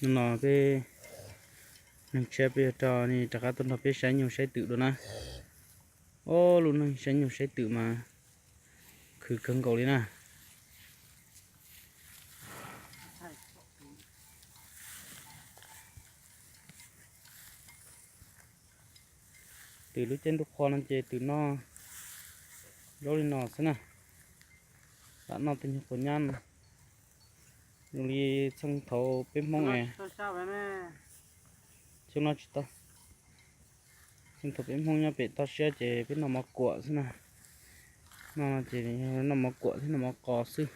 Hnub no peb neeg tshiab peb yuav rov rov qab tuaj nrog peb saib nyuj saib twm dua na. Ob lub neej saib nyuj saib twm mas khwv kawg nkaus li na. Twm lub caij ntuj qhua no ces twm noj zaub li no xwb na. Lam noj tej nyuag quav nyab zoo li txheej thaum peb Hmoob es, xyoo no tsis tau. Txheej thaum peb Hmoob nyob pem toj siab ces peb noj mov kuam xwb na. Noj no ces noj mov kuam thiab noj mov qos xwb.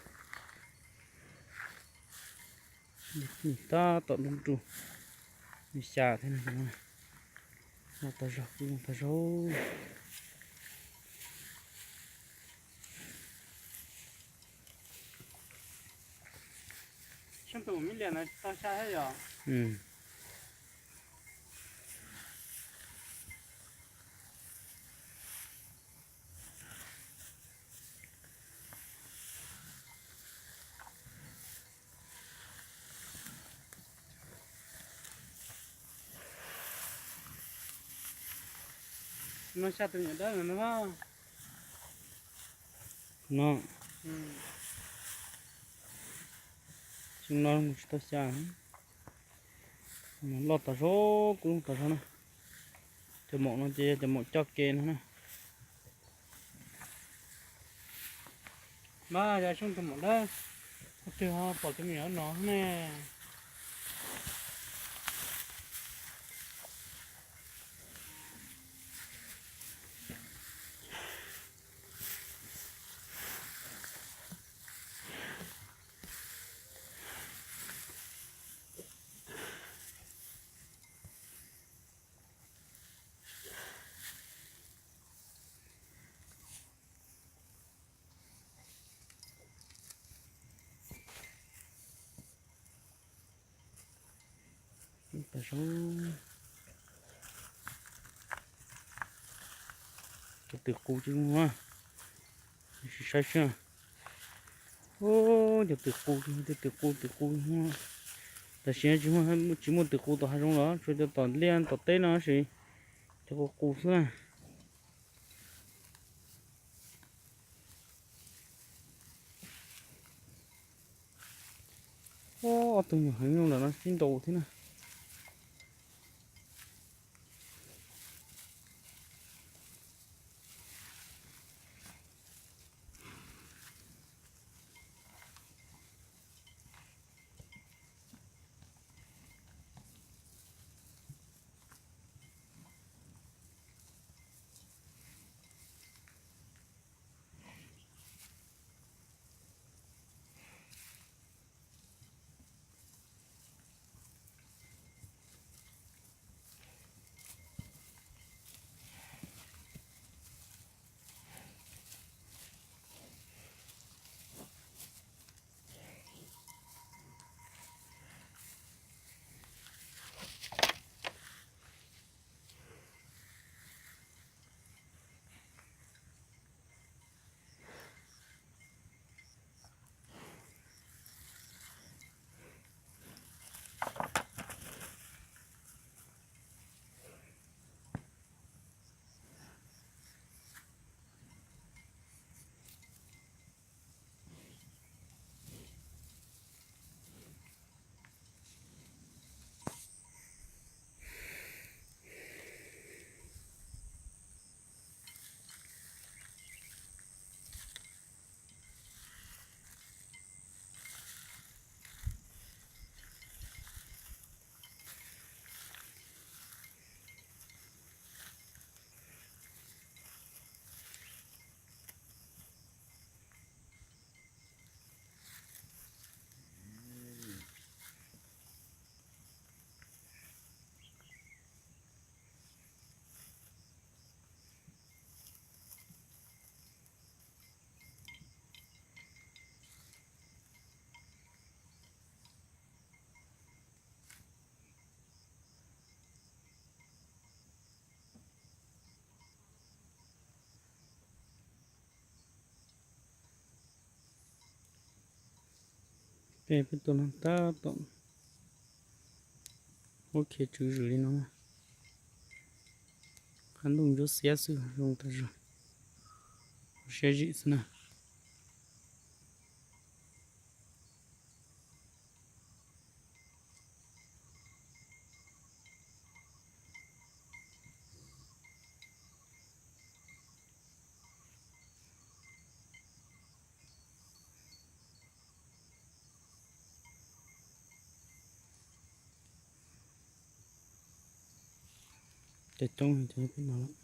Tab tom nruj nruj, xya thiab no. Noj tag zog kuj zoo tag zog. No xya tus nyuam dawb no. No, xyoo no mus tsis tau xya. Loj tas zog kuj loj tas zog na. Cov maum no ces yog cov maum coj ke no na. Mas yog xyoo tus maum dawb, tus twg ho pom tus me nyuam no ne. Cov twm qus tsis muaj, saib seb. Cov twm qus, twm qus, twm qus. Tam sim no tsis muaj, tsis muaj twm qus tom hav zoov los, tsuas cov tom liaj tom teb no tab sis cov qus qus xwb na. Ob tug nyuam heev no lawm no sib nraus thiab na. Peb peb tus no tab tom Muab khiav tswv zwm li no na. Qab ntuj ntsuab xiab xwb zoo tas zog. Siab zim xwb na. Cov coob ces peb no lawm.